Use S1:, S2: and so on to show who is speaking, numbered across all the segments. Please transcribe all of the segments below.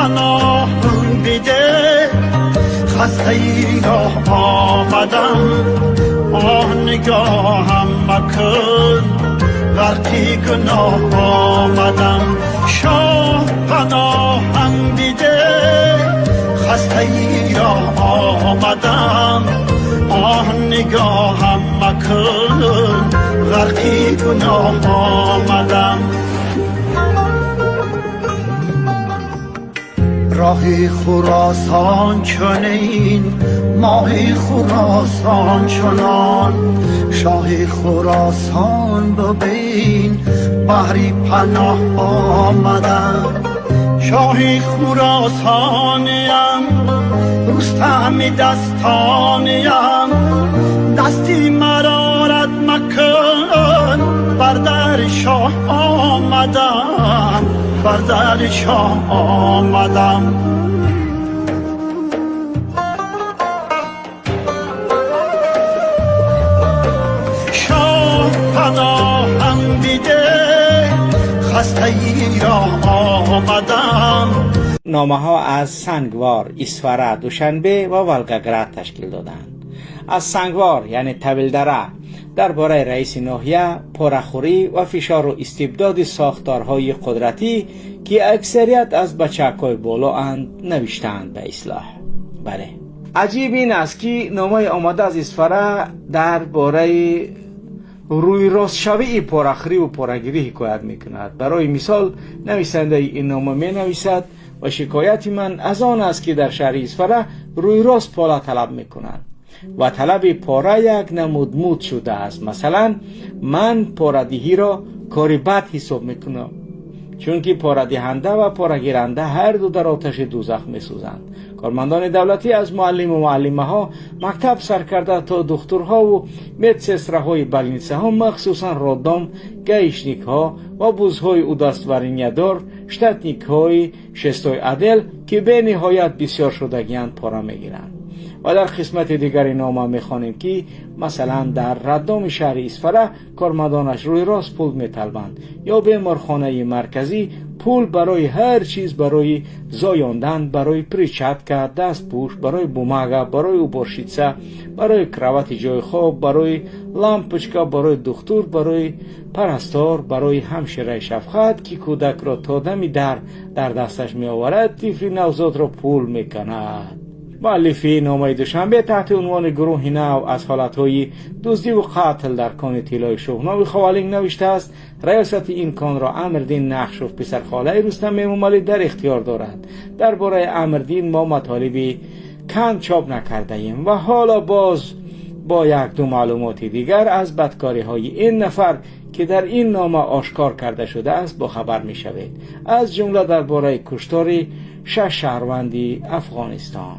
S1: پناهم بده، خسته ای راه آمدم، آه نگاهم مکن، غرقی گناه آمدم. شاه پناهم بده، خسته ای راه آمدم، آه نگاهم مکن، غرقی گناه آمدم. راهی خراسان چنین، ماهی خراسان چنان، شاهی خراسان ببین، بهری پناه آمدم. شاهی خراسانیم، رستم دستانیم، دستی مرا رد مکن، بر در شاه آمدم، بر در شاه آمدم. شاه پناهم بده، خسته ای راه آمدم.
S2: نامه ها از سنگوار، اسفره، دوشنبه و ولگاگراد تشکیل دادند. از سنگوار یعنی طویلدره درباره رئیس ناحیه، پاره‌خوری و فشار و استبداد ساختارهای قدرتی که اکثریت از بچه‌های بالا اند نوشتند به اصلاح. بله، عجیب این است که نامه آمده از اسفره درباره روی راست شوی پاره‌خوری و پاره‌گیری حکایت میکند. برای مثال نویسنده این نامه می نویسد و شکایت من از آن است که در شهر اسفره روی راست پاله طلب میکنند و طلب پاره یک نمود مود شده است. مثلا من پاره‌دهی را کاری بد حساب میکنم، چون که پاره دهنده و پاره گیرنده هر دو در آتش دوزخ میسوزند. کارمندان دولتی از معلم و معلمه ها مکتب سر کرده تا دکترها و медсестра های больница ها، مخصوصا роддом، гаишник ها و بزهای удостоверения دار، штатник های шестой отдел که به نهایت بسیار شدگیاند پاره میگیرند. و در قسمت دیگر نامه میخوانیم که مثلا در роддом شهر اسفره کارمندانش روی راست پول میطلبند یا بیمارخانه مرکزی پول برای هر چیز، برای زایاندن، برای перчатка، دستپوش، برای бумага، برای уборщица، برای кровать جای خواب، برای лампочка، برای دکتر، برای پرستار، برای همشیره شفقت که کودک را تا دمی در دستش می آورد، طفل نوزاد را پول میکند. مؤلفی نامه دوشنبه تحت عنوان گروه نو از حالتهای دزدی و قتل در کان طلای شغناب خوالینگ نوشته است. ریاست این کان را امردین نقشوف، پسرخاله رستم امامعلی، در اختیار دارد. درباره امردین ما مطالبی کم چاپ نکرده ایم و حالا باز با یک دو معلومات دیگر از بدکاری های این نفر که در این نامه آشکار کرده شده است با خبر می شوید، از جمله درباره کشتار شش شهروندی افغانستان.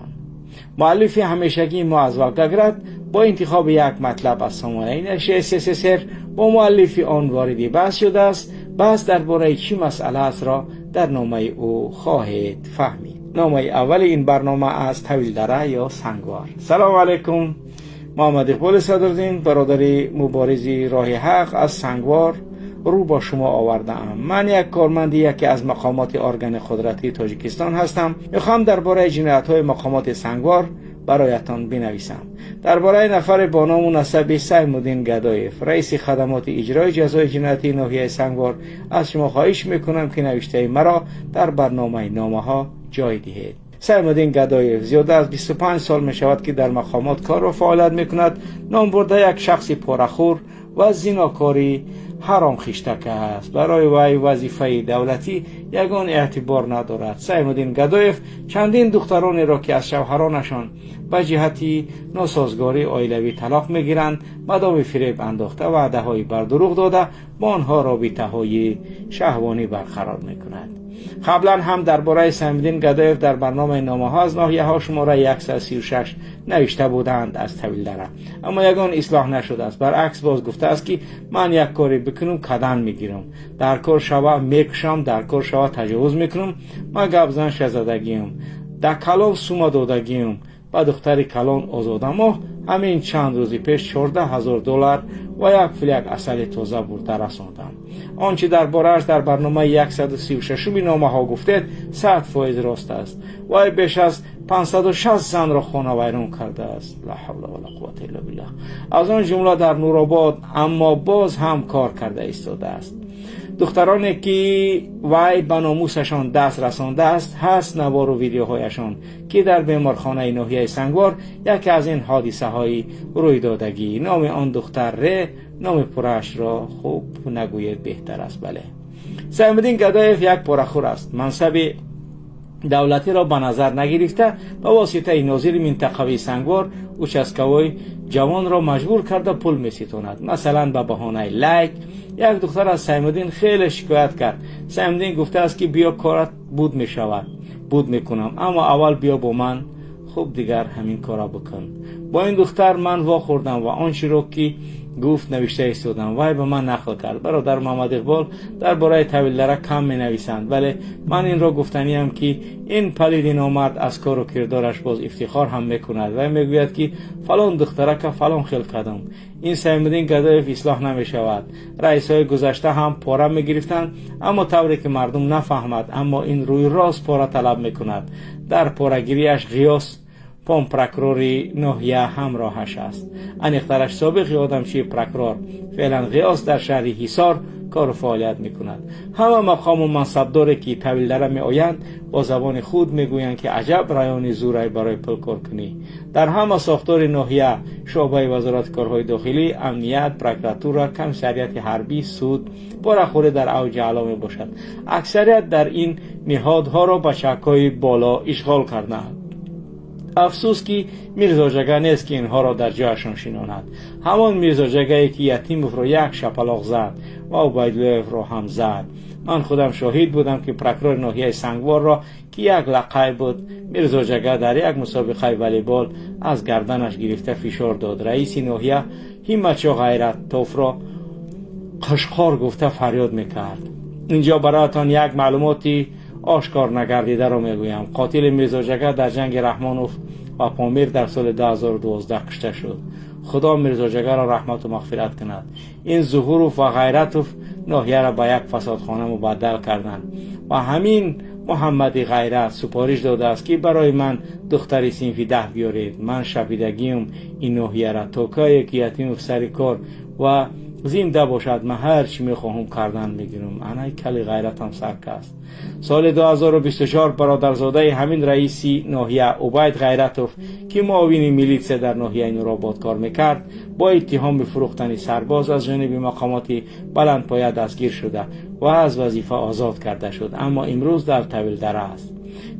S2: مؤلف همیشگی ما از ولگاگراد با انتخاب یک مطلب از سامانه نشر سسسر با مؤلف آن وارد بحث شده است. بحث درباره چی مسئله است را در نامه او خواهید فهمید. نامه اول این برنامه از طویلدره یا سنگوار. سلام علیکم، محمد اقبال صدرالدین، برادر مبارزی راه حق از سنگوار رو با شما آوردم. من یک کارمند یکی از مقامات ارگان قدرتی تاجیکستان هستم. میخوام درباره جنایت های مقامات سنگوار برایتان بنویسم. درباره نفر با نام و نسب سیمودین گدایف، رئیس خدمات اجرای جزای جنایتی ناحیه سنگوار، از شما خواهش میکنم که نوشته مرا در برنامه نامه ها جای دهید. سیمودین گدایف زیاده از 25 سال می شود که در مقامات کار و فعالیت می کند. نام برده یک شخص پاره‌خور و زیناکاری حرام خیشتک است. برای وی وظیفه دولتی یگان اعتبار ندارد. سیمودین گدایف چندین دخترانی را که از شوهرانشان به جهت ناسازگاری عائلوی طلاق میگیرند مدام فریب انداخته، وعده های بردروغ داده، با آنها رابطه های شهوانی برقرار میکند. قبلا هم درباره سیمودین گدایف در برنامه نامه ها از ناحیه ها شماره 136 نوشته بودند از طویلدره، اما یگان اصلاح نشده است. برعکس باز گفته است که من یک کاری بکنم کدن میگیرم، در کار شوه میکشم، در کار شوه تجاوز میکنم. من گپ زدگیم، در کلان سوما دادگیم با دختر کلان آزاده ماه Ҳамин чанд рӯзи пеш 14 000 доллар ва як фляг асали тоза бурда расондам. Он чи дар борааш дар барномаи 136-уми номаҳо гуфтед, 100% рост аст. Вай беш аз 560 занро хонавайрон кардааст. Ла ҳавла вала қуввата илла биллаҳ. Аз он ҷумла дар Нуробод, аммо боз ҳам кор карда истодааст. Духтароне ки вай ба номусашон даст расондааст, ҳаст навору видеоҳояшон, ки дар беморхонаи ноҳияи Сангвор яке аз ин ҳодисаҳои рӯйдодагӣ. Номи он духтар ре, номи пурраашро хуб нагӯед, беҳтар аст. Бале, Саймуддин Гадоев як порахӯр аст. Мансаби давлатиро ба назар нагирифта, ба воситаи нозири минтақавии Сангвор участковой ҷавонро маҷбур карда пул меситонад, масалан, ба баҳонаи лайк. Як духтар аз Саймуддин хеле шикоят кард. Саймуддин гуфтааст, ки биё, корат буд мешавад, буд мекунам, аммо аввал биё бо ман, хуб, дигар ҳамин кора бикун. Бо ин духтар ман вохӯрдам ва он чиро ки гуфт, навишта истодам. Вай ба ман нақл кард. Бародар Муҳаммад Иқбол, дар бораи Тавилдара кам менависанд, вале ман инро гуфтаниям, ки ин палиди номард аз кору кирдораш боз ифтихор ҳам мекунад ва мегӯяд, ки фалон духтарака фалон хел кардам. Ин Саймуддин Гадоев ислоҳ намешавад. Раисҳои гузашта ҳам пора мегирифтанд, аммо тавре ки мардум нафаҳмад. Аммо ин рӯи рост пора талаб мекунад. Дар порагириаш Ғиёс помпрокурори ноҳия ҳамроҳаш аст, аниқтараш собиқи одамчии прокурор. Феълан Ғиёс дар шаҳри Ҳисор кору фаъолият мекунад. Ҳама мақому мансабдоре ки Тавилдара меоянд, бо забони худ мегӯянд, ки аҷаб райони зӯрай барои пулкоркунӣ. Дар ҳама сохтори ноҳия, шӯъбаи Вазорати корҳои дохилӣ, амният, прокуратура, комиссариати ҳарбӣ, суд порахӯрӣ дар авҷи аъло мебошад. Аксарият дар ин ниҳодҳоро бачакҳои боло ишғол кардаанд. Афсӯс, ки Мирзоҷага нест, ки инҳоро дар ҷояшон шинонад. Ҳамон Мирзоҷагае, ки Ятимовро як шапалоқ зад ва Убайдуллоевро ҳам зад. Ман худам шоҳид будам, ки прокурори ноҳияи Сангворро, ки як лақай буд, Мирзоҷага дар як мусобиқаи волейбол аз гарданаш гирифта фишор дод. Раиси ноҳия Ҳимматшо Ғайратовро қушқор гуфта фарёд мекард. Инҷо бароятон як маълумоти ошкор нагардидаро мегӯям. Қотили Мирзоҷага дар ҷанги Раҳмонов ва Помир дар соли 2012 кушта шуд. Худо Мирзоҷагаро раҳмату мағфират кунад. Ин Зуҳуров ва Ғайратов ноҳияро ба як фасодхона мубаддал карданд ва ҳамин Муҳаммади Ғайрат супориш додааст, ки барои ман духтари синфи 10 биёред. Ман шапидагиюм ин ноҳияра. То кае ки Ятимов сари кор ва зинда бошад, ман ҳар чӣ мехоҳам кардан мегирам. Анай кали Ғайратам сарк аст. Соли 2024 бародарзодаи ҳамин раиси ноҳия Убайд Ғайратов, ки муовини милитсия дар ноҳияи Нуробод кор мекард, бо иттиҳоми фурӯхтани сарбоз аз ҷониби мақомоти баландпоя дастгир шуда ва аз вазифа озод карда шуд, аммо имрӯз дар Тавилдара аст.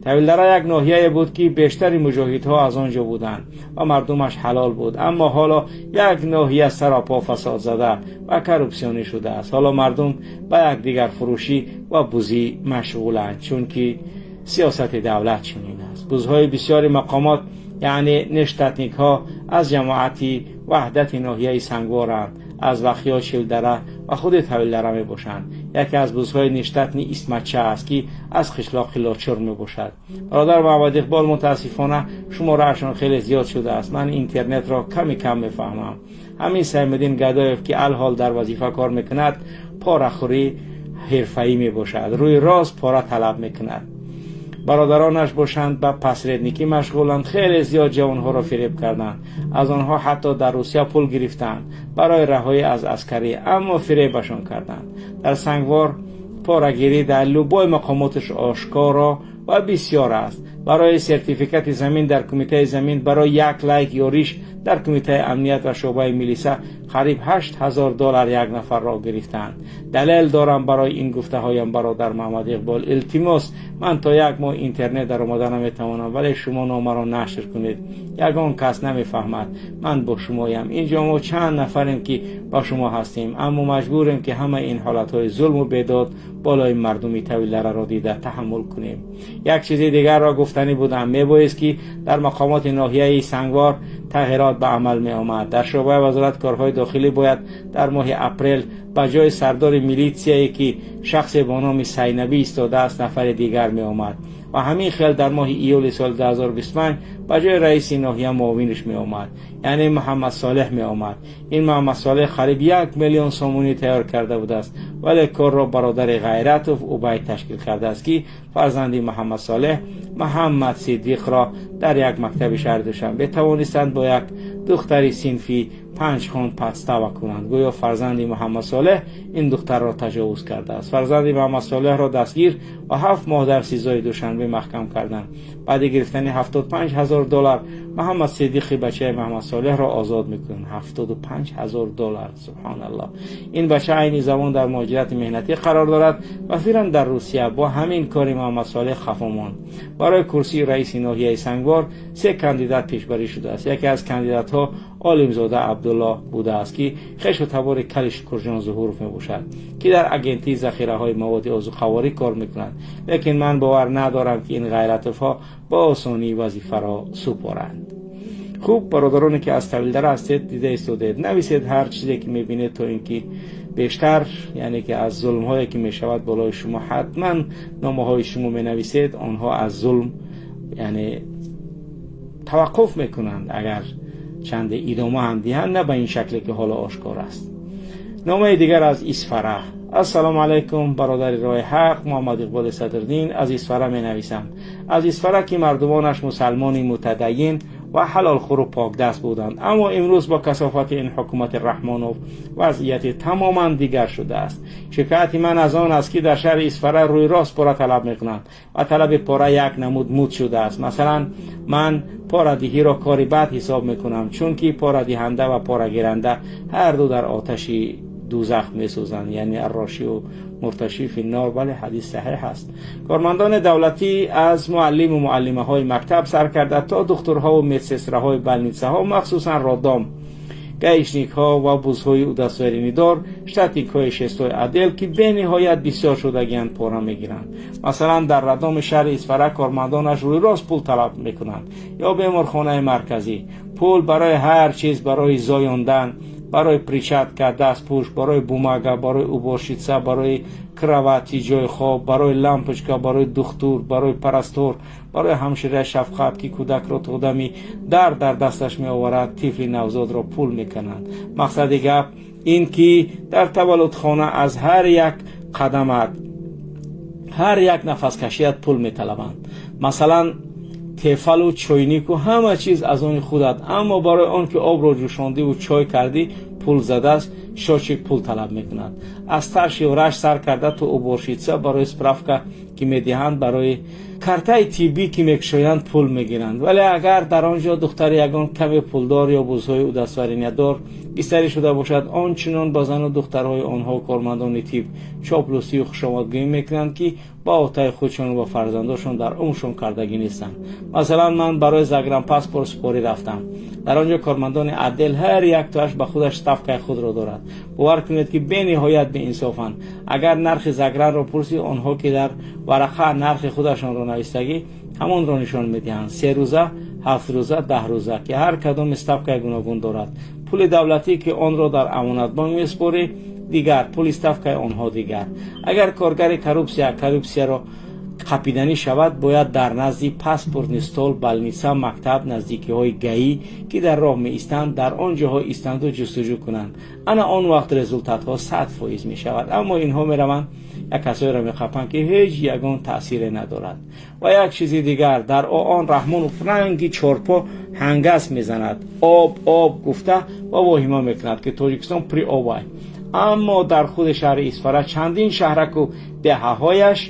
S2: Тавилдара як ноҳияе буд, ки бештари муҷоҳидҳо аз он ҷо буданд ва мардумаш ҳалол буд, аммо ҳоло як ноҳия саропо фасодзада ва коррупсионӣ шудааст. Ҳоло мардум ба якдигарфурӯшӣ ва бузӣ машғуланд, чунки сиёсати давлат чунин аст. Бузҳои бисёри мақомот, яъне нештатник ҳо, аз ҷамоати Ваҳдати ноҳияи Сангворанд, аз Вахё, Чилдара ва худи Тавилдара мебошанд. Яке аз бузҳои нештатный Исматча аст, ки аз қишлоқи Лочур мебошад. Бародар Муҳаммад Иқбол, мутаассифона, шумораашон хеле зиёд шудааст. Ман интернетро ками кам мефаҳмам. Ҳамин Саймуддин Гадоев, ки алҳол дар вазифа кор мекунад, порахӯрӣ ҳирфаӣ мебошад, рӯи рост пора талаб мекунад. Бародаронаш бошанд, ба посредник ӣ машғуланд. Хеле зиёд ҷавонҳоро фиреб карданд. Аз онҳо ҳатто дар Русия пул гирифтанд барои раҳоӣ аз аскарӣ, аммо фиребашон карданд. Дар Сангвор порагирӣ дар любой мақомоташ ошкоро ва бисёр аст. Барои сертификати замин дар кумитаи замин, барои як лайк ёриш дар кумитаи амният ва шӯъбаи милиса қариб 8000 доллар як нафарро гирифтанд. Далел дорам барои ин гуфтаҳоям. Бародар Муҳаммад Иқбол, илтимос, ман то як моҳ интернет даромада наметавонам, вале шумо номаро нашр кунед. Ягон кас намефаҳмад, ман бо шумоям. Инҷо мо чанд нафарем, ки бо шумо ҳастем, аммо маҷбурем, ки ҳамаи ин ҳолатҳои зулму бедод болои мардуми Тавилдараро дида таҳаммул кунем. Як чизи дигарро гуфтанӣ будам. Мебоист, ки дар мақомоти ноҳияи Сангвор тағйирот ба амал меомад. Дар шӯъбаи Вазорати корҳои дохилӣ бояд дар моҳи апрел ба ҷои сардори милитсияе, ки шахсе бо номи Сайнабӣ истодааст, нафари дигар меомад. Ва ҳамин хел дар моҳи июли соли 2025 ба ҷои раиси ноҳия муовинаш меомад, яъне Муҳаммад Солеҳ меомад. Ин Муҳаммад Солеҳ қариб 1 миллион сомонӣ тайёр карда будааст, вале корро бародари Ғайратов Убайд ташкил кардааст, ки фарзанди Муҳаммад Солеҳ Муҳаммад Сиддиқро дар як мактаби шаҳри Душанбе тавонистанд бо як духтари синфи панҷхон подстава кунанд. Гӯё фарзанди Муҳаммад Солеҳ ин духтарро таҷовуз кардааст. Фарзанди Муҳаммад Солеҳро дастгир ва 7 моҳ дар СИЗОи Душанбе маҳкам карданд. Баъди гирифтани 75 000 доллар Муҳаммад Сиддиқи бачаи Муҳаммад Солеҳро озод мекунанд. 75 000 доллар, субҳоналлоҳ! Ин бача айни замон дар муҳоҷирати меҳнатӣ қарор дорад ва фиран дар Русия. Бо ҳамин кори Муҳаммад Солеҳ хафо монд. Барои курсии раиси ноҳияи Сангвор се кандидат пешбарӣ шудааст. Яке аз кандидатҳо Олимзода Абдуллоҳ будааст, ки хешу табори кали Шукурҷон Зуҳуров мебошад, ки дар Агентии захираҳои маводи озуқаворӣ кор мекунад. Лекин ман бовар надорам, ки ин ғайратовҳо ба осонӣ вазифаро супоранд. Хуб, бародароне ки аз Тавилдара ҳастед, дида истодед, нависед ҳар чизе ки мебинед, то ин ки бештар, яъне ки аз зулмҳое ки мешавад болои шумо, ҳатман номаҳои шумо менависед, онҳо аз зулм, яъне, таваққуф мекунанд. Агар чанде идома ҳам диҳанд, на ба ин шакле ки ҳоло ошкор аст. Номаи дигар аз Исфара. Ассалому алайкум, бародари роҳи ҳақ Муҳаммад Иқболи Садрдин, аз Исфара менависам. Аз Исфара, ки мардумонаш мусалмони мутадайин ва ҳалолхӯру покдаст буданд, аммо имрӯз бо касофати ин ҳукумати Раҳмонов вазъияти тамоман дигар шудааст. Шикояти ман аз он аст, ки дар шаҳри Исфара рӯи рост пора талаб мекунанд ва талаби пора як намуд муд шудааст. Масалан, ман порадиҳиро кори бад ҳисоб мекунам, чунки порадиҳанда ва порагиранда ҳарду дар оташи дузах месӯзанд, яъне الراشی والمرتشی في النار. Бале, ҳадис саҳеҳ аст. Кормандони давлатӣ, аз муаллиму муаллимаҳои мактаб сар карда то духтурҳову медсестраҳои больницаҳо, махсусан роддом, гаишникҳо ва бузҳои удостоверениедор, штатникҳои шестой отдел, ки бениҳоят бисёр шудагианд, пора мегиранд. Масалан, дар роддоми шаҳри Исфара кормандонаш рӯи рост пул талаб мекунанд ё беморхонаи марказӣ. Пул барои ҳар чиз: барои зоёндан, барои перчатка, дастпӯш, барои бумага, барои уборщица, барои кровати, ҷои хоб, барои лампочка, барои духтур, барои парастор, барои ҳамшираи шафқат, ки кӯдакро то дами дар дасташ меоварад, тифли навзодро пул мекунанд. Мақсади гап ин ки дар таваллудхона аз ҳар як қадамат, ҳар як нафаскашият пул металабанд. Масалан, Тефалу чойнику ҳама чиз аз они худат, аммо барои он ки обро ҷӯшондиву чой кардӣ, пул задааст, счётчик пул талаб мекунад. Аз старший врач сар карда то уборщица, барои справка ки медиҳанд, барои картаи тиббӣ ки мекушоянд, пул мегиранд. Вале агар дар он ҷо духтари ягон каме пулдор ё бузҳои удостоверениядор бистарӣ шуда бошад, он чунон ба зану духтарҳои онҳо кормандони тиб чоплусию хушомадгӯӣ мекунанд, ки ба отаи худшону ба фарзандошон дар умршон кардагӣ нестанд. Масалан, ман барои загранпаспорт супорӣ рафтам. Дар он ҷо кормандони отдел ҳар яктоаш ба худаш ставкаи худро дорад. Бовар кунед, ки бениҳоят беинсофанд. Агар нархи загранро пурсӣ, онҳо ки дар варақа нархи худашонро навистагӣ, ҳамонро нишон медиҳанд: 3 рӯза, 7 рӯза, 10 рӯза, ки ҳар кадоми ставкаи гуногун дорад. Пули давлатӣ, ки онро дар Амонатбонк месупорӣ, дигар, пули ставкаи онҳо дигар. Агар коргари коррупсияро қапиданӣ шавад, бояд дар назди паспортный стол, больница, мактаб, наздикиҳои ГАИ, ки дар роҳ меистанд, дар он ҷоҳо истанду ҷустуҷӯ кунанд. Ана он вақт результатҳо 100% мешавад. Аммо инҳо мераванд, як касоеро меқапанд, ки ҳеҷ ягон таъсире надорад. Ва як чизи дигар: дар ООН Раҳмонов ранги чорпо ҳангас мезанад, об, об гуфта ва воҳима мекунад, ки Тоҷикистон при обай, аммо дар худи шаҳри Исфара чандин шаҳраку деҳаҳояш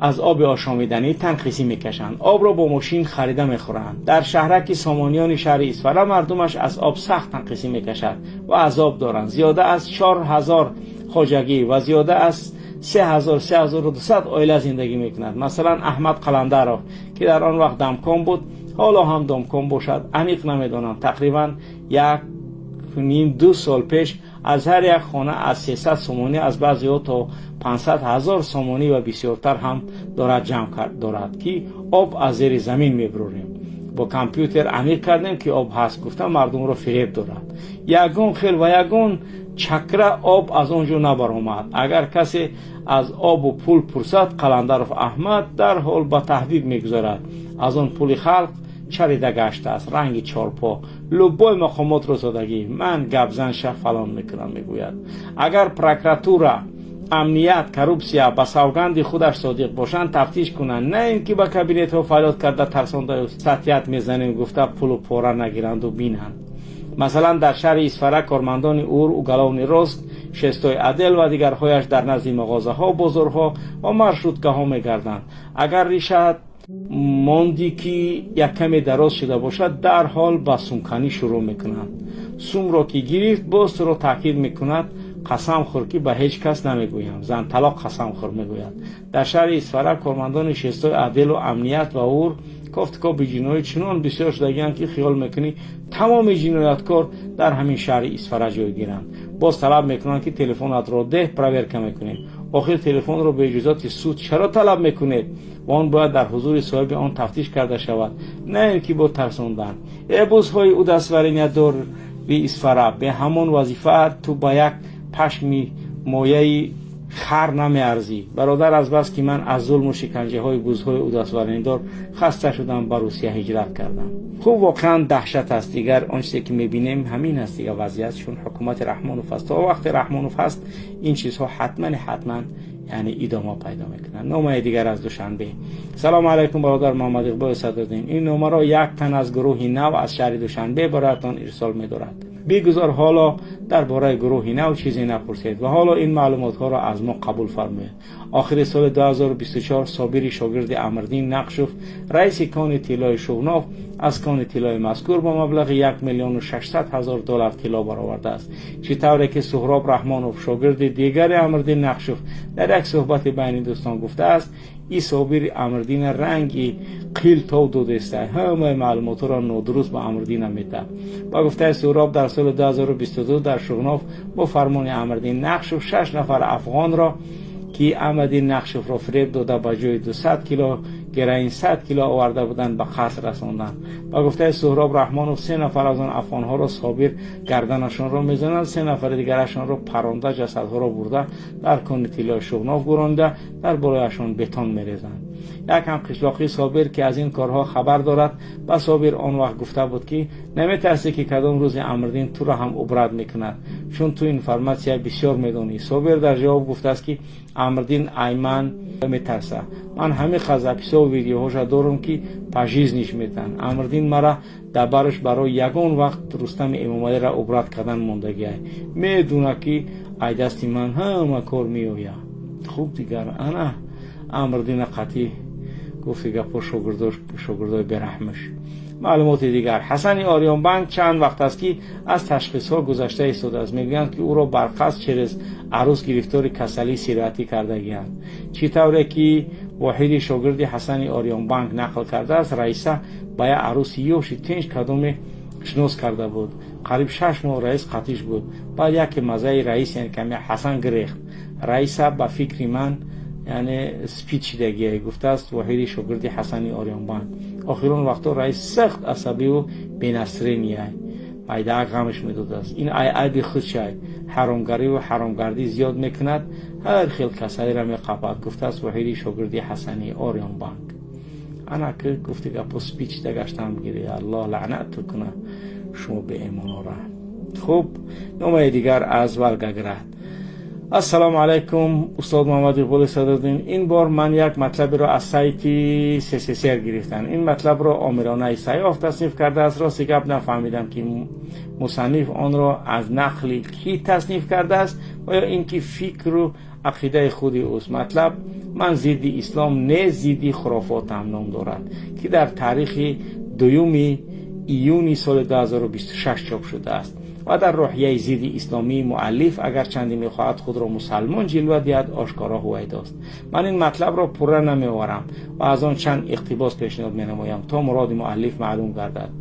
S2: аз оби ошомиданӣ танқисӣ мекашанд, обро бо мошин харида мехӯранд. Дар шаҳраки Сомониёни шаҳри Исфара мардумаш аз об сахт танқисӣ мекашад ва азоб доранд. Зиёда аз 4000 хоҷагӣ ва зиёда аз 3200 оила зиндагӣ мекунад. Масалан, Аҳмад Қаландаров, ки дар он вақт домком буд, ҳоло ҳам домком бошад, аниқ намедонам, тақрибан 1,5-2 сол пеш аз ҳар як хона аз 300 сомонӣ, аз баъзеҳо то 500 ҳазор сомонӣ ва бисёртар ҳам дорад, ҷамъ дорад, ки об аз зери замин мебурорем. Бо компютер аниқ кардем, ки об ҳаст, гуфта мардумро фиреб дорад. Ягон хел ва ягон чакра об аз он ҷо набаромад. Агар касе аз обу пул пурсад, Қаландаров Аҳмад дарҳол ба таҳдид мегузарад. Аз он пули халқ чарида гаштааст, ранги чорпо. Любой мақомотро зодагӣ, ман гапзан ша фалон мекунам, мегӯяд. Агар прокуратура, амният, коррупсия ба савганди худаш содиқ бошанд, тафтиш кунанд, на ин ки ба кабинетҳо фарёд карда, тарсондаю статья мезанем гуфта, пулу пора нагиранду бинанд. Масалан, дар шаҳри Исфара кормандони УР, уголовный розыск, шестой отдел ва дигарҳояш дар назди мағозаҳо, бозорҳо ва маршруткаҳо мегарданд. Агар ришат монди, ки як каме дароз шуда бошад, дарҳол ба сумканӣ шурӯъ мекунанд. Сумро ки гирифт, боз туро таъкид мекунад: «Қасам хӯр, ки ба ҳеҷ кас намегӯям, зан талоқ қасам хӯр», мегӯяд. Дар шаҳри Исфара кормандони шестой отделу амният ва УР кофтукоби ҷиноӣ чунон бисёр шудагианд, ки хиёл мекунӣ тамоми ҷинояткор дар ҳамин шаҳри Исфара ҷойгиранд. Боз талаб мекунанд, ки телефонатро деҳ, проверка мекунем. Охир телефонро бе иҷозати суд чаро талаб мекунед? Ва он бояд дар ҳузури соҳиби он тафтиш карда шавад, на ин ки бо тарсондан. Э бузҳои удостоверениядори Исфара, бе ҳамон вазифаат ту ба як пашми мояи хар намеарзӣ. Бародар, азбас ки ман аз зулму шиканҷаҳои бузҳои удостоверениядор хаста шудам, ба Русия ҳиҷрат кардам. Хуб, воқеан даҳшат аст. Дигар он чизе ки мебинем, ҳамин аст. Дигар вазъият чун ҳукумати Раҳмонов аст, то вақте Раҳмонов ҳаст, ин чизҳо ҳатмани ҳатман, яъне, идома пайдо мекунад. Номаи дигар аз Душанбе. Салому алайкум, бародар Муҳаммад Иқболи Садриддин. Ин номаро як тан аз гурӯҳи Нав аз шаҳри Душанбе бароятон ирсол медорад. Бигузор ҳоло дар бораи гурӯҳи Нав чизе напурсед ва ҳоло ин маълумотҳоро аз мо қабул фармоед. Охири соли 2024 Собири шогирди Амрдин Нақшов, раиси кони тиллои Шуғнов, аз кони тиллои мазкур бо маблағи 1 миллиону 600 ҳазор доллар тилло баровардааст. Чӣ тавре ки Суҳроб Раҳмонов, шогирди дигари Амрдин Нақшов, дар як суҳбати байни дӯстон гуфтааст, и Собири Амрдина ранги қил тов додеста, ҳамаи маълумотҳоро нодуруст ба Амрдина медиҳад. Ба гуфтаи Суҳроб, дар соли 2022 дар Шуғнов бо фармони Амрдин Нақшов шаш нафар афғонро, ки Амрдин Нақшовро фиреб дода, ба ҷои 200 кило героин 100 кило оварда буданд, ба қатл расонданд. Ба гуфтаи Суҳроб Раҳмонов, се нафар аз он афғонҳоро Собир гарданашонро мезанад, се нафари дигарашонро паронда, ҷасадҳоро бурда дар кони тиллои Шуғнов гӯронда, дар болояшон бетон мерезанд. Як ҳамқишлоқии Собир, ки аз ин корҳо хабар дорад, ба Собир он вақт гуфта буд, ки наметарсӣ, ки кадом рӯзи Амрдин туро ҳам убрать мекунад, чун ту информация бисёр медонӣ? Собир дар ҷавоб гуфтааст, ки Амрдин ай ман метарса, ман ҳамин қадр записьову видеоҳоша дорам, ки пожизненныйш метаҳанд. Амрдин мара дабараш барои ягон вақт Рустами Эмомалиро убрать кардан мондагиай, медуна, ки ай дасти ман ҳама кор меояд. Хуб, дигар ана Амрдина қатъӣ гуфти гапҳо шогирдои бераҳмаш. Маълумоти дигар: Ҳасани Ориёнбанк чанд вақт аст, ки аз ташхисҳо гузашта истодааст. Мегӯянд, ки ӯро барқасд через арӯс гирифтори касалии сироятӣ кардагианд. Чӣ тавре ки Воҳиди шогирди Ҳасани Ориёнбанк нақл кардааст, Раиса ба як арӯси ёши тинҷ кадоме шинос карда буд. Қариб 6 моҳ Раис қатиш буд. Баъд яке маззаи Раис, яъне каме Ҳасан, гирехт. Раиса ба фикри ман, яъне, СПИД шидагие, гуфтааст Воҳиди шогирди Ҳасани Ориёнбанк. Охирон вақтҳо Раис сахт асабиву бенастроения, майдаак ғамаш медодааст. Ин ай айби худшай, ҳаромгариву ҳаромгардӣ зиёд мекунад, ҳар хел касалиро меқапад, гуфтааст Воҳиди шогирди Ҳасани Ориёнбанк. Ана ки гуфти гапо, СПИД шида гаштам гири. Аллоҳ лаънату куна шумо беэмонора. Хуб, номаи дигар аз Волгоград. Ассалому алайкум, устод Муҳаммад Иқболи Садриддин. Ин бор ман як матлаберо аз сайти СССР гирифтам. Ин матлабро Омиронаи Сайёф тасниф кардааст. Рости гап, нафаҳмидам, ки мусанниф онро аз нақли кӣ тасниф кардааст ва ё ин ки фикру ақидаи худи ӯст. Матлаб «Ман зидди ислом не, зидди хурофотам» ном дорад, ки дар таърихи 2 июни соли 2026 чоп шудааст ва дар рӯҳияи зидди исломии муаллиф, агарчанде мехоҳад худро мусалмон ҷилва диҳад, ошкоро ҳувайдост. Ман ин матлабро пурра намеоварам ва аз он чанд иқтибос пешниҳод менамоям, то муроди муаллиф маълум гардад.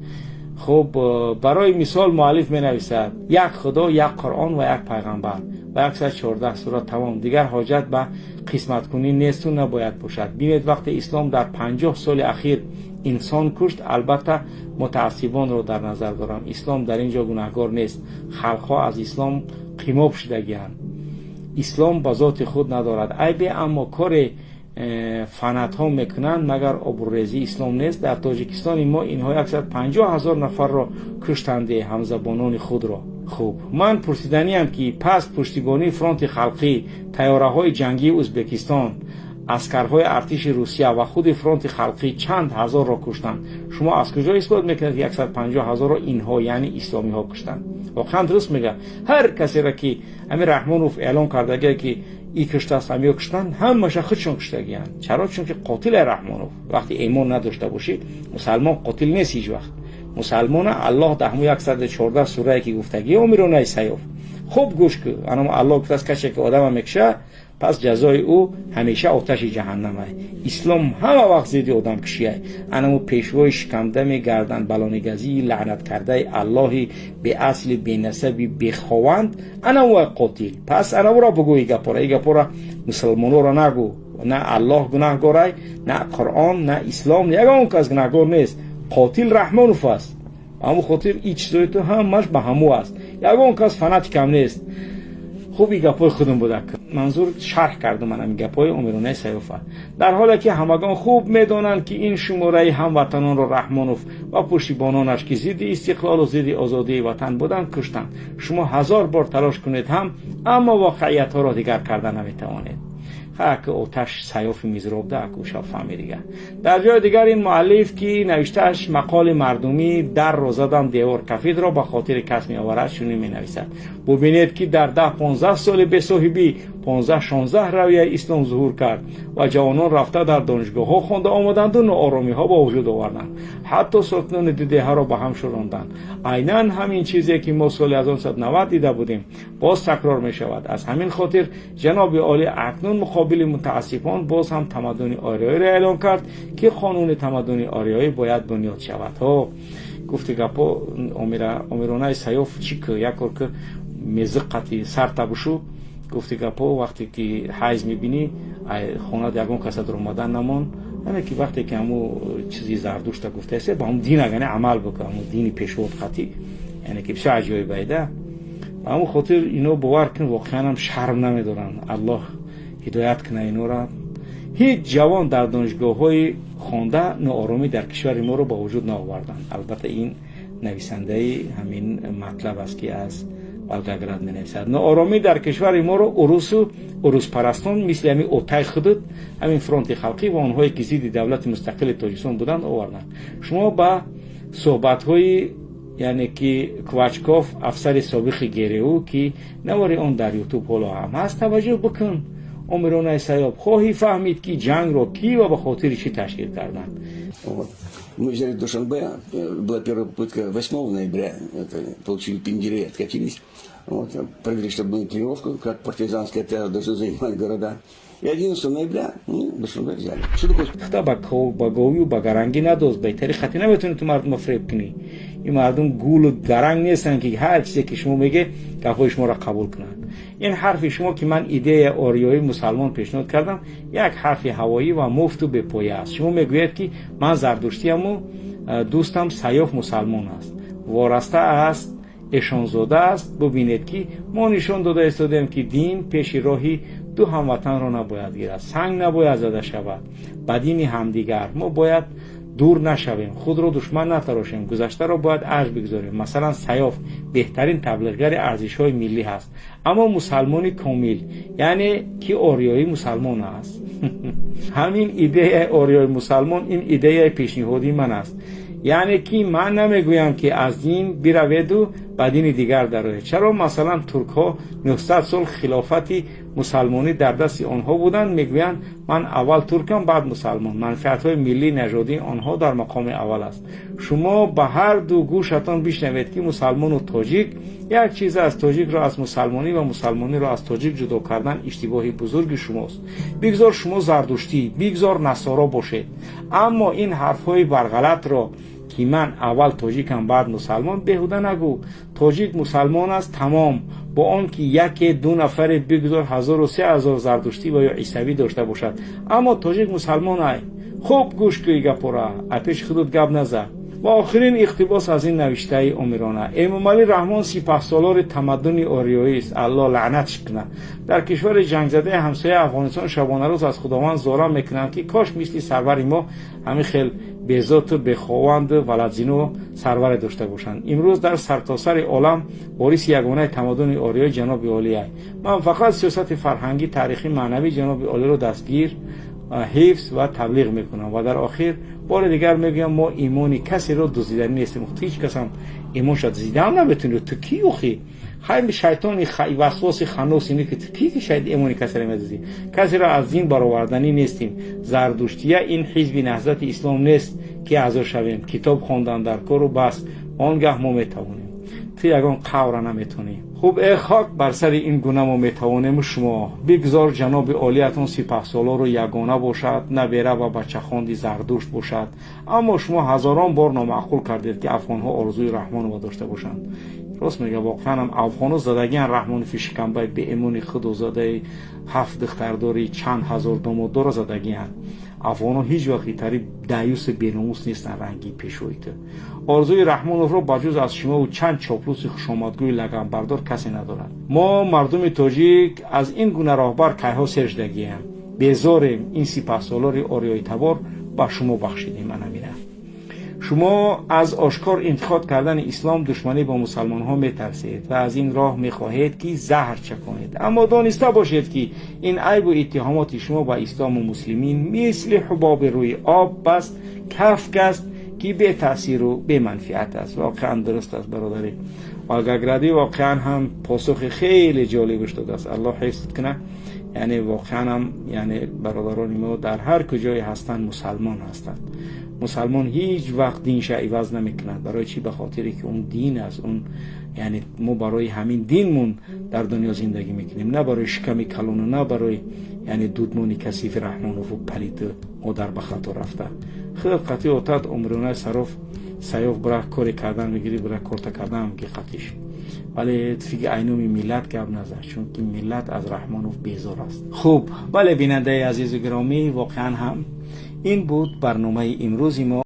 S2: Хуб, барои мисол муаллиф менависад: «Як Худо, як Қуръон ва як пайғамбар ва 114 сура, тамом. Дигар ҳоҷат ба қисматкунӣ несту набояд бошад». Бинед, вақте ислом дар 50 соли ахир Инсон кушт. Албатта, мутаассибонро дар назар дорам. Ислом дар ин ҷо гунаҳгор нест. Халқҳо аз ислом қимоб шудагианд. Ислом ба зоти худ надорад айбе, аммо коре фанатҳо мекунанд, магар обрӯрезии ислом нест? Дар Тоҷикистони мо инҳо 150 ҳазор нафарро куштанде, ҳамзабонони худро. Хуб, ман пурсиданиам, ки пас пуштибонии Фронти халқӣ, тайёраҳои ҷангии Ӯзбекистон, аскарҳои артиши Русия ва худи Фронти халқӣ чанд ҳазорро куштанд? Шумо аз куҷо исбот мекунед, ки 150 ҳазорро инҳо, яъне исломиҳо, куштанд? Воқеан дуруст мегӯяд. Ҳар касеро, ки ҳамин Раҳмонов эълон кардагие, ки и куштааст, ҳамиё куштанд, ҳамаша худшон куштагиянд. Чаро? Чунки қотиле Раҳмонов. Вақте имон надошта бошӣ, мусалмон қотил нест ҳеҷ вақт. Мусалмона Аллоҳ дар ҳамун 114 сурае, ки гуфтагӣ, Омиронаи Сайёф, хуб гӯш кӯ, анам Аллоҳ гуфтааст: касе ки одама мекуша, пас ҷазои ӯ ҳамеша оташи ҷаҳаннам ай. Ислом ҳама вақт зидди одамкушиай. Анаму пешвои шикамдами гардан балонигазии лаънаткардаи Аллоҳи беасли, бенасаби, бехованд, анаму қотил. Пас анамуро бугӯ и гапора, и гапора мусулмонора нагӯ. На Аллоҳ гунаҳгорай, на Қуръон, на ислом, ягон кас гунаҳгор нест. Қотил Раҳмонов аст. Ба ҳамун хотир и чизои ту ҳамаш ба ҳаму аст. Ягон кас фанатикам нест. Хуб, и гапҳои худум будак, манзур шарҳ кардум ман ҳамин гапҳои Омиронаи Сайёфа. Дар ҳоле ки ҳамагон хуб медонанд, ки ин шумораи ҳамватанонро Раҳмонов ва пуштибононаш, ки зидди истиқлолу зидди озодии ватан буданд, куштанд. Шумо ҳазор бор талош кунед ҳам, аммо воқеиятҳоро дигар карда наметавонед. Ҳаки оташ Сайёфи мизробда акуша фаҳми дига. Дар ҷои дигар ин муаллиф, ки навиштааш мақоли мардумӣ «Дарро задам, девор кафидро» ба хотири кас меоварад, чунин менависад: «Бубинед, ки дар 10-15 соли бесоҳибӣ 15-16 равияи ислом зуҳур кард ва ҷавонон рафта дар донишгоҳҳо хонда омаданду нооромиҳо ба вуҷуд оварданд, ҳатто сокинони ду деҳаро ба ҳам шӯронданд. Айнан ҳамин чизе, ки мо соли 1990 дида будем, боз такрор мешавад. Аз ҳамин хотир ҷаноби олӣ акнун муқобили мутаассифон боз ҳам тамаддуни ориёиро эълон кард, ки қонуни тамаддуни ориёӣ бояд бунёд шавад». Ҳо, гуфти гапо, Омиронаи Сайёф, чӣ ки як кор ки мезиққати сарта бушу. Гуфти гапо, вақте ки ҳайз мебинӣ, хонат ягон каса дуромадан намон. Яъне ки вақте ки ҳаму чизи Зардушта гуфтааст, ба ҳамун дин агане амал бикун, ҳамун дини пешвод қатӣ. Яъне ки бисёр аҷоиб айда. Ба ҳамун хотир ино, бовар кун, воқеан шарм намедоранд. Аллоҳ ҳидоят куна инора. Ҳеҷ ҷавон дар донишгоҳҳои хонда нооромӣ дар кишвари моро ба вуҷуд наоварданд. Албатта, ин нависандаи ҳамин матлаб аст, ки аз Волгоград менависад. Нооромӣ дар кишвари моро урусу уруспарастон, мисли ҳамин отай худут, ҳамин Фронти халқӣ ва онҳое, ки зидди давлати мустақили Тоҷикистон буданд, оварданд. Шумо ба суҳбатҳои, яъне ки Квачков, афсари собиқи ГРУ, ки навори он дар Ютуб ҳоло ҳам ҳаст, таваҷҷӯҳ бикун, Омиронаи Сайёб, хоҳӣ фаҳмид, ки ҷангро кӣ ва ба хотири чӣ ташкил карданд.
S3: Вот. Мы взяли Душанбе, была первая попытка 8 ноября, это, получили пиндели, откатились. Вот, провели штабную тренировку, как партизанские отряды должны занимать города. И 11 ноября мы Душанбе взяли. Что такое?
S2: Худо ба говию ба гарангӣ надоз. Беҳтари хати наметавонӣ ту мардума фиреб кунӣ. Ин мардум гулу гаранг нестанд, ки ҳар чизе ки шумо меге, гапҳои шуморо қабул кунанд. Ин ҳарфи шумо, ки ман идея ориёӣ мусалмон пешниҳод кардам, як ҳарфи ҳавоӣ ва муфту бепоя аст. Шумо мегӯед, ки ман зардуштияму дӯстам Сайёф мусалмон аст, вораста аст, эшонзода аст. Бубинед, ки мо нишон дода истодем, ки дин пеши роҳи ду ҳамватанро набояд гирад, санг набояд зада шавад ба дини ҳамдигар. Мо бояд дур нашавем, худро душман натарошем, гузаштаро бояд арҷ бигзорем. Масалан, Сайёф беҳтарин таблиғгари арзишҳои миллӣ ҳаст, аммо мусалмони комил, яъне ки ориёӣ мусалмон аст. Ҳамин идеяи ориёи мусалмон ин идеяи пешниҳодии ман аст. Яъне ки ман намегӯям, ки аз дин бираведу ба дини дигар дароед. Чаро, масалан, туркҳо 900 сол хилофати мусалмонӣ дар дасти онҳо буданд, мегӯянд: «Ман аввал туркам, баъд мусалмон»? Манфиатҳои миллии нажодии онҳо дар мақоми аввал аст. Шумо ба ҳар ду гӯшатон бишнавед, ки мусалмону тоҷик як чиз аст. Тоҷикро аз мусалмонӣ ва мусалмониро аз тоҷик ҷудо кардан иштибоҳи бузурги шумост. Бигзор шумо зардуштӣ, бигзор насоро бошед, аммо ин ҳарфҳои барғалатро, ки ман аввал тоҷикам, баъд мусалмон, беҳуда нагӯ. Тоҷик мусалмон аст, тамом. Бо он ки яке ду нафаре, бигзор ҳазору 3000 зардуштӣ ва ё исавӣ дошта бошад, аммо тоҷик мусалмон ай. Хуб гӯш кӯи гапора, апеши худут гап наза. Ва охирин иқтибос аз ин навиштаи Омирона: «Эмомалӣ Раҳмон сипаҳсолори тамаддуни ориёист, Алло лаънатш кунад. Дар кишвари ҷангзадаи ҳамсояи Афғонистон шабонарӯз аз Худованд зора мекунанд, ки кош мисли сарвари мо ҳамин хел безоту бехованду валадзино сарваре дошта бошанд. Имрӯз дар сартосари олам вориси ягонаи тамаддуни ориёӣ ҷаноби олия. Ман фақат сиёсати фарҳангӣ, таърихӣ, маънавии ҷаноби олиро дастгир, ҳифз ва таблиғ мекунам. Ва дар охир бори дигар мегӯям, мо имони касеро дуздиданӣ нестем. Ҳеҷ касам имонша дуздидаам наметуни. Ту ки охи? Хайми шайтони васвоси ханоси ки ту ки, ки шояд имони касеро медуздӣ? Касеро аз дин бароварданӣ нестем. Зардуштия ин ҳизби Наҳзати Ислом нест, ки аъзо шавем. Китоб хондан дар кору бас, он гаҳ мо метавонем. Ту ягон қавра наметонӣ. Хуб, э хок бар сари ин гуна мо метавонему шумо. Бигзор ҷаноби олиятон сипаҳсолору ягона бошад, набера ва бачахонди Зардушт бошад. Аммо шумо ҳазорон бор номаъқул кардед, ки афғонҳо орзуи Раҳмонова дошта бошанд». Рост мега, воқеанам афғоно задагиан. Раҳмонови шикамбаи беэмони худозадаи ҳафт духтардори, чанд ҳазор домоддора задагиан. Афғоно ҳеҷ вақт итари даюси беномус нестанд, ранги пешвои ту. Орзуи Раҳмоновро ба ҷуз аз шумову чанд чоплуси хушомадгӯи лаганбардор касе надорад. Мо мардуми тоҷик аз ин гуна роҳбар кайҳо сер шудагием, безорем. Ин сипаҳсолори ориёитабор ба шумо бахшидем. Анамира шумо аз ошкор интиқод кардани ислом, душманӣ бо мусалмонҳо метарсед ва аз ин роҳ мехоҳед, ки заҳр чаконед. Аммо дониста бошед, ки ин айбу иттиҳомоти шумо ба ислому муслимин мисли ҳубоби рӯи об баст кафк аст, ки бетаъсиру беманфиат аст. Воқеан дуруст аст, бародари Волгоградӣ, воқеан ҳам посухи хеле ҷолибаш додааст. Аллоҳ ҳифз кунад. Яъне воқеан ҳам, яъне бародарони мо дар ҳар куҷое ҳастанд, мусалмон ҳастанд. Мусалмон ҳеҷ вақт динша иваз намекунад. Барои чӣ? Ба хотире ки он дин аст. Он яъне мо барои ҳамин динмон дар дунё зиндагӣ мекунем, на барои шиками калону, на барои яъне дудмони касифи Раҳмонову палиду модар ба хато рафта. Хел қатъи отат умринаи сароф саёф бира коре кардан мегирӣ, бира корта кардан ки қатиш, вале фиги айноми миллат гап назад, чунки миллат аз Раҳмонов безор аст. Хуб, бале, бинандаи азизу гиромӣ, воқеан ҳам ин буд барномаи имрӯзи мо.